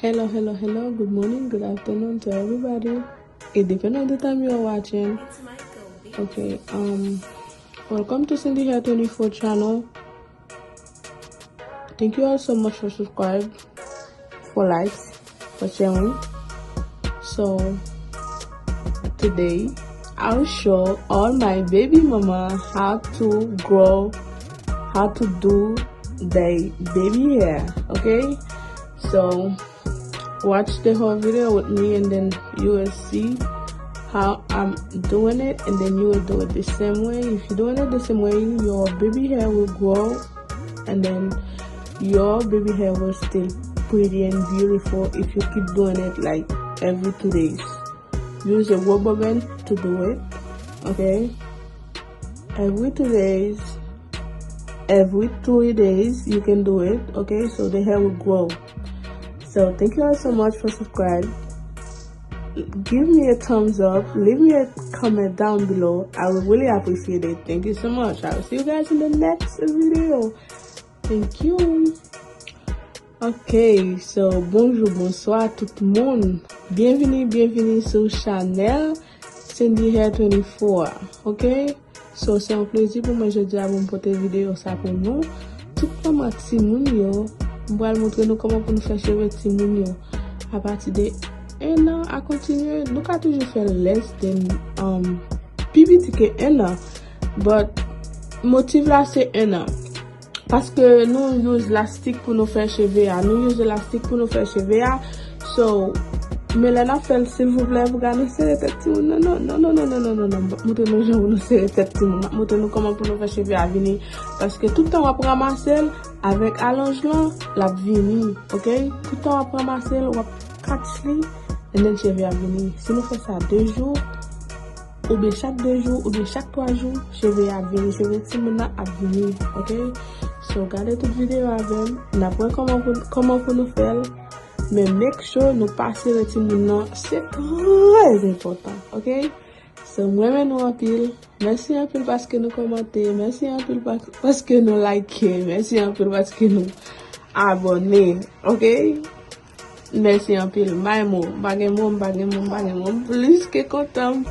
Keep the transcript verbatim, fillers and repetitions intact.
Hello, hello, hello. Good morning, good afternoon to everybody. It depends on the time you are watching. Okay, um, welcome to Cindy Hair twenty-four channel. Thank you all so much for subscribe, for likes, for sharing. So today I'll show all my baby mama how to grow, how to do their baby hair. Okay, so watch the whole video with me, and then you will see how I'm doing it, and then you will do it the same way. If you're doing it the same way, your baby hair will grow, and then your baby hair will still pretty and beautiful if you keep doing it like every two days. Use a rubber band to do it, okay? Every two days, every three days, you can do it, okay? So the hair will grow. So thank you all so much for subscribe. Give me a thumbs up, leave me a comment down below. I will really appreciate it. Thank you so much. I will see you guys in the next video. Thank you. Ok, so bonjou, bonswa tout moun. Byenvini, byenvini sou chanèl Cindy Hair twenty-four. Ok, so se yon plezi pou mwen jodi a pou m pote videyo sa pou nou. Tout manman timoun yo, m pral montre nou kòman pou nou fè cheve timoun yo apati de en an a kontinye. Nou ka toujou fè less than, um, pi piti ke en an, but motiv la se en an. Paske nou use lastik pou nou fè cheve a. Nou use lastik pou nou fè cheve a. So, men lè n ap fè l, silvouplè, pou ka nou sere tèt timoun nan. Non, non, non, non, non, non, non. M ap montre nou jan pou nou sere tèt timoun. M ap montre nou kòman pou nou fè cheve a vini. Paske tout tan w ap ranmase l, avèk alonj lan, l ap vini. Ok? Tout tan w ap ranmase l, w ap catch li, and then cheve a vini. Si nou fè sa de jou, oubyen chak de jou, oubyen chak twa jou, cheve a vini, cheve timoun nan ap vini, ok? So, gade tout videyo avè m, n ap wè kòman pou, kòman pou nou fè l, men make sure nou pa sere timoun nan, se trè enpòtan, ok? So, m renmen nou anpil, mèsi anpil paske nou kòmante, mèsi anpil pa, paske nou like, mèsi anpil paske nou abòne, ok? Mèsi anpil. M pa gen mo, m pa gen mo, m pa gen mo, m pa gen mo. M plis ke kontan.